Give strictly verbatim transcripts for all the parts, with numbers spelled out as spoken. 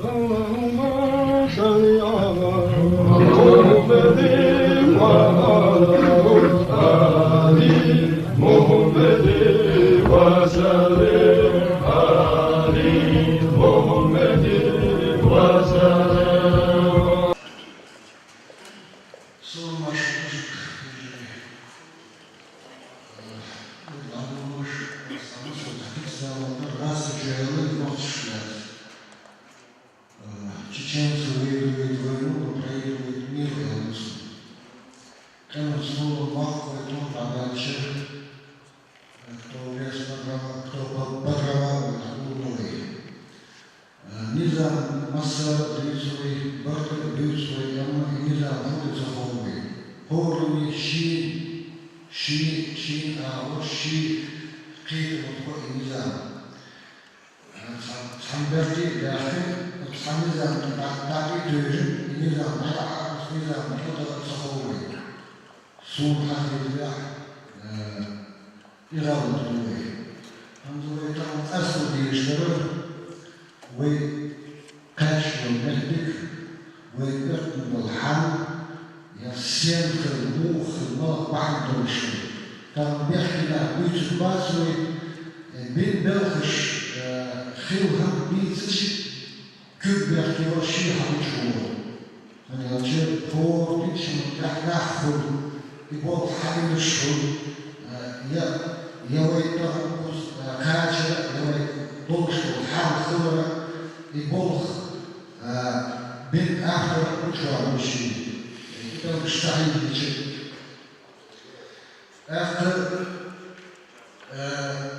اللهم صل على محمد وعلى آل محمد وسلم. آل محمد وسلم. Сулмаш мужик. Ладно, муж, самый сутки, сказал, раз уже, ну, не можешь. Э, чеченцы выигрывают войну, но проигрывают мир, я вам скажу. Там слово «маховый» тон подальше, э, кто лес подорвал, кто по- подорвал, это Луной. Э, низам масса дыцуй, барты дыцуй, яма и низам фуды цаховый. Хорни ши, ши, ши, а вот ши, кит, вот и низам. Цхьан берти бяхи, цхьан низам дакъи тойри, и низам дала, и низам дала цаховы. Сун хахи дила, э, и гъала дулы. Анзурай там асу дийшлеры, вай кашвал мехтик, вай бертин вал хал, я сенхы, мухы, мал бахтоншы. Там бехтина буйцу басуй, э, бин белхыш, э, хил хам бийцыш, кюк бехти вал ши хам чуо. Ани ачы фор, бит шимут яхнах хул, и бол хабин шул, э, я, я вай тагын кус, э, кача, я вай болш бол хам хылра, и бол Э, бин автор учуа муши. Э, китал штахи бичи. Эхты, э,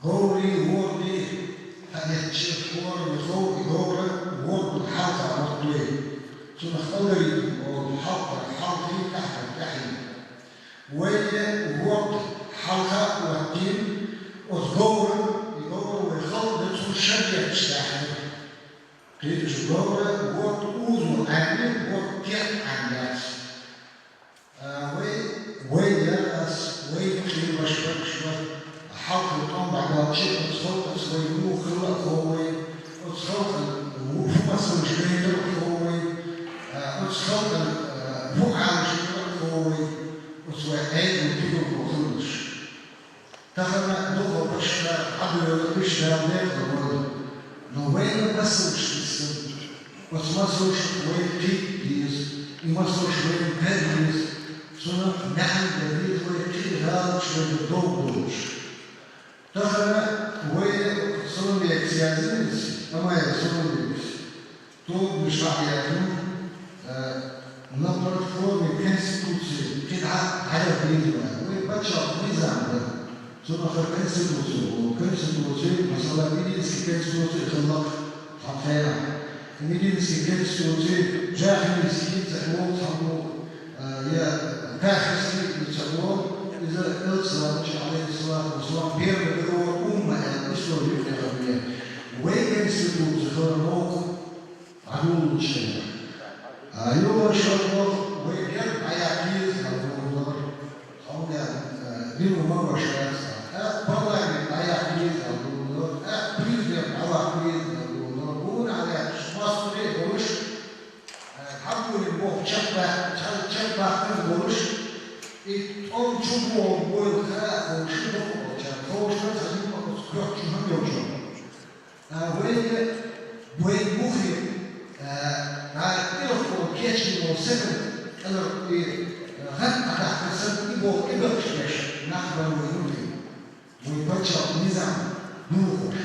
гори, ворди, хадихчи, ворди, хов, и гора, ворди, халха, ворди. Сунах алгоритм, ол халха, халхи, кахта, кахи. Вайя ворд халха ваттин, оз говра, и говра вай халда цун шабият штахтар. Кыдыш говра ворд узу ани, ворд тех андац. А вай, вайя ас, вай ким баш бакшва, халха тон бадалчи, оз халда свай мухла ховай, оз халда фу масал шкайтар ховай, а, оз халда, а, фу ам шкайтар ховай, оз вай айду тигу ховай. Тахана духо пашка адуэла иш дал дехла вол. Но вайна масалш тиссин. Оц масалш вай кит диз, и масалш вай кар диз. Цунах мяхан да диз вай кит галч вай дов долч. Тахана вай салам лекция зинис, амай салам лекция. Ту мишахъятун, э, на платформе Конституции кидгьа гьараб дийзва. Вай пачалихъ низам да. Цунахар Конституция, о, Конституция, масала, Мединский Конституция хилла хатхера. Мединский Конституция, жахилийский цахвол цахвол, э, я кафирский цахвол, иза Элча, алейхиссалату вассалам, первый договор умма, э, историю не. Вай Конституция хилла мог Гьадулчи. А, югъар шакъвал вай герб гьаяккхийиз гьавурдур. Гьавуна, э, дин уман башац. Э, парламент гьаяккхийиз гьавурдур. Э, президент гьаваккхийиз гьавурдур. Бун гьаяккхийиз масури гъурш, э, гьабури бох чакъба-, ча-, чакъбахъиз гъурш. И тӀом чубугъун бойл хара гъурш бохъ болча. Гъурш бац гьадин бакъус квехъ чухьун йолча. А вай, вай мухи, а, а, илхо кечни вол сехин, кӀалар и, а, гъат атахтасан и бол и бахшмеш, нах вай вай мухи. Вай пачал низам духуш.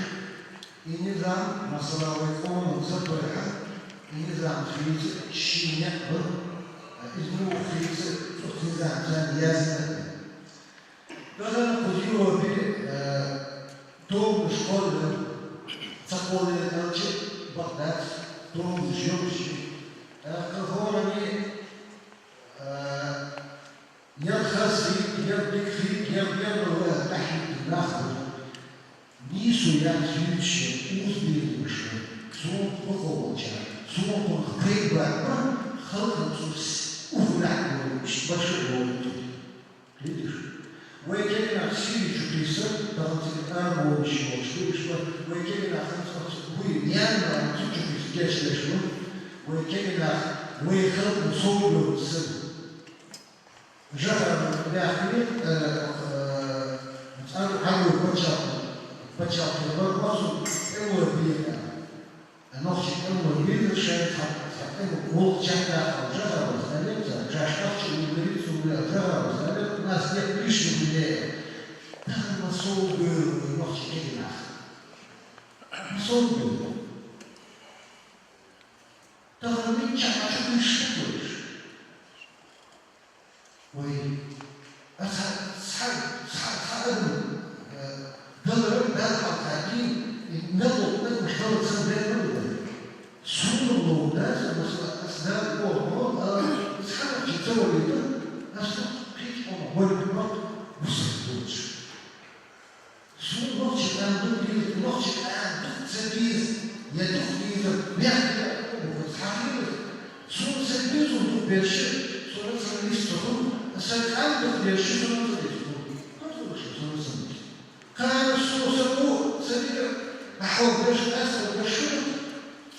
И низам, масала, вай къоман сатвайха, и низам хилица шине был, а, из мух хилица цух низам цан язна. Дагъана къудироби, э, товмуш къорда, ца къорда элчи бакъдац, товмуш ёмши. Э, къахорани, э, яр хаси, яр дикхи, яр, яр ва тахьит наху. Нису яр зюйчи, уз бирдуша, сун къуховча, сун къух пейба, халкъа цус уфраху, башу болту. Видишь? Вай кегина сири чукиса, таханцин армон шио, шкуришба, вай кегина ханцин буй, нянь, нянь, гешт-гешт ву, вай кегий нах, вай халкъ совбуьйлуш санна. Жагьар баьхкина, э, э, цӀарна хьалур паччахь, паччахь тӀера бар махсус тӀемалой бийха. Нохчий тӀемалой бийха шайн цхьа, цхьа тӀема гӀулакх чакхдаьккхар Жагьар вац, аьлар цар, шаьш ахча уллуьйту цунна, Жагьар вац, аьлар, у нас нет лишних людей. Тахан ма совбуьйлу вай нохчий кегий нах. Ма совбуьйлу. Тахан миччахьа чу гуш ду вайша. Вай, а цхьа, цхьа, цхьа, цхьа адам, э, даларах, Дала хьалха дийна, и мел долу адам школа ца бер ма ду вай. Суна ловдас, масала, ас Дала боху, а, цхьа нохчи ца валийта, ас ду кхечу къомах валийта бакъ, мусар доцуш. Суна нохчи къам ду деза, нохчи къам ду ца деза, я ду деза, бехке а бу, цхьа хилла. Суна сайн безам ду берш, со националист ца хуьлу, сайн къам ду берш, со националист хуьлу. Хаза шу со националист. Кхана со сан бу, сан дика, ахьо берш, аса берш,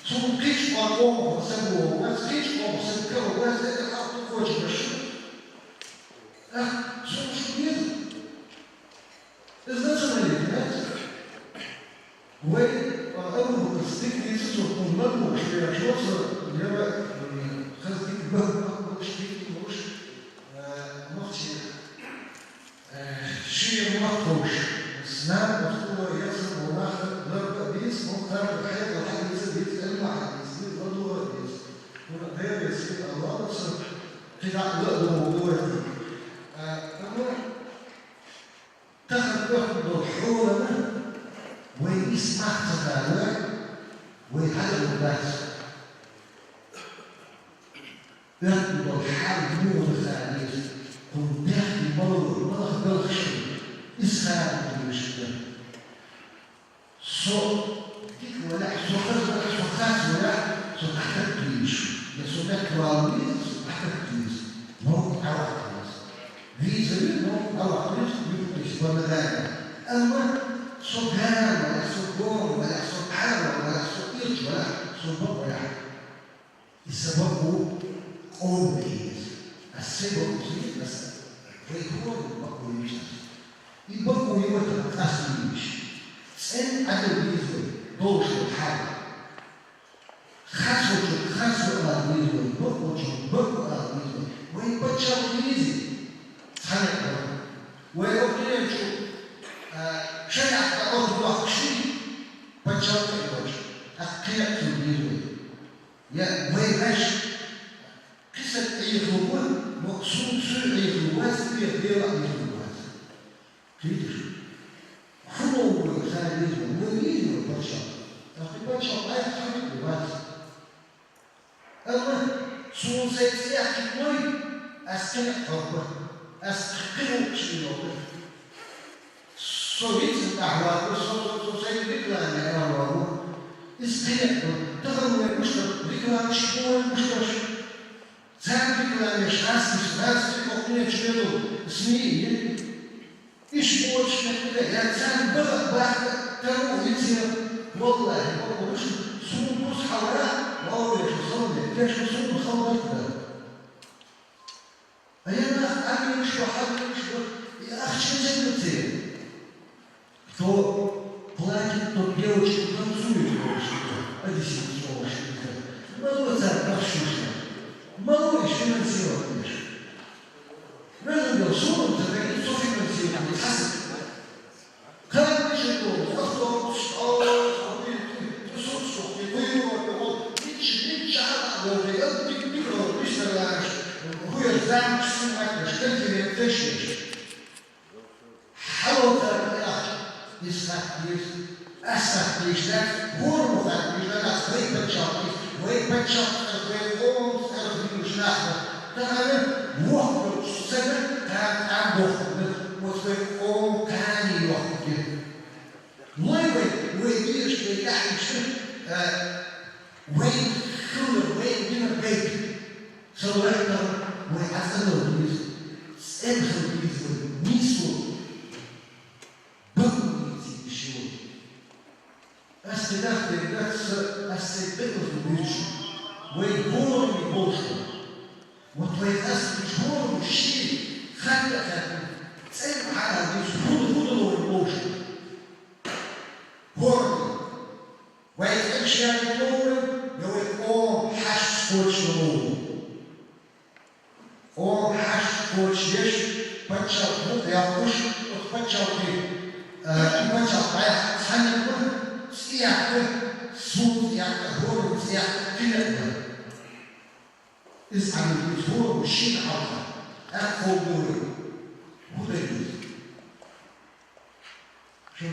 суна кхечу къомах сан бу, ас кхечу къомах сан каро, ас дика хьалха кхочу берш. Ах, суна шу деза. Иза национализм дац. Вай, а, Абу-Бакр Сиддикъ дийцира цо, хӀунда ма бохуш, вай аша вацара, яра, м, хаза дика бан, бан, бан, шпик, бан, а, нохчий, а, шен ма бохуш. Снаг, оцу тӀера яцара, вон нах, ларба а дийца, вон кхарна хьекъал хьадийца, дийца, Ӏилма хьадийца, дийца, ладугӀа а дийца. ХӀунда Делан сий а лоруца, кхидӀа а ла а догӀу вай. А, амма Тахана оьхуш долу хьолана вай исс мах ца хадой, вай хьалха дац. Оьхуш долу хьал муха ца хадийта, хӀунда бехке бало, балха белхаш, иза хадийта везаш дара. Со дика валахь, со хаза валахь, со хас валахь, со дӀатаккха везаш ву. Я со меттавала веза, со дӀатаккха веза. Новкъа дӀавахьа веза. Веза ву, новкъа дӀавахьа веза, юхатесна вала гӀайра. Амма со гара валахь, со гора валахь, со Ӏаьржа валахь, со ирча валахь, со бакъ валахь. И сан бакъо къоман беза. Ас сайн бакъо ца йира, ас вай хӀоранна бакъо йира ас. И бакъо йойтар къаста йиш. ЦӀена Ӏадал беза вай, долуш долу хьал. Хас волчунга хас ала беза вай, бакъ волчунга бакъ ала беза вай. Вайн паччахь беза. Цхьаьна а вай. Вай окху дуьнен чу, а, шайахь а окху дохкуш вий, паччахь а йоцуш. ТӀаккха кхин а хила беза вай. Я вай ваьш, кхин стаг Ӏехалур ву, но суна соьга Ӏехалур вац, и Делах Ӏехалур вац. Кхеташ? ХӀун ма ву вай ца веза, вай веза вай паччахь. ТӀаккха и паччахь Ӏайха хьан вац. Амма суна сайн цӀе яхкина вай, ас кхин а хьо бу, ас кхин а вукху шен йолу. Со вицна тӀаьхьа вац, со, со, со сайн рекламе ара вац. Иза кхин а бу. Тахана вай гуш дар, рекламаш бу вай гуш дарш. Царна рекламеш хьаста, хьаста, кху кхечу вай долу СМИ, иштта боцуш меттиг а, я царна баха а баьхка, таро а йицъян, валлахӀи, бакъ ду шуна, суна бузу хьалха, валлахӀи, шу хала дерг, я шу суна хала дерг дара. А я нах Ӏамийраш бу, хьалийраш бу, и ахча мичара ду церан? Кто платит, тот девочку танцует, говорит, что ли? Одессит, что ли? Мало цара ахча шу ша. Мало их финансировать деш. Везан Дела, суна ца дагахь софинансировать хьаса. Кхана мичара долу автобус, о, ресурсов, и вуйла, и вол, мича, мича а долу, и алтик микро, мистер Лараш, вуйла замок снимать деш, конференция еш. Хьалоцара и ахча, иза хатта деза, ас хатта дезаш дац, хӀора мо хатта дезаш дац, вай паччахьалкхе, вай паччахьалкхе, вай къоман цӀарах диллуш нах бара. Тахана воккхачу стага кхана къам дохкур ду, оцу вай къоман кхане йохкур ю. Лой вай, вай дезаш, вай тӀаьхьенаш, а, вай хилар, вай динар гайта. Сан лаьттара вай ӀацӀанал деза, цӀена хила деза вай, нийсо, бакъо деза шен. Ас кхидӀа дерг дац, сан Аз цӀи дӀадоаладу вайна, вай хӀоранна болх ба. Вот вай къаста вуч хӀоранна ший хатта а хатта, цӀерга хьаалийца, хӀуда, хӀуда ловр болх ба. ХӀоранна. Вай цӀерга шаьрга ловр, я вай къоман хьашт кхочуш ловр. Къоман хьашт кхочушъеш, паччахьалкхе гӀулакх яьккхаш, оцу паччахьалкхе, э, и паччахьалкхе дӀаяхьа цхьанне а цӀи яккха, суна цӀи яккха, хӀоранна цӀи яккха кхин а ба. Иза хӀана ду, хӀоранна шена хьалха, тӀаккха ховргда вайна, хӀун дар иза. Шун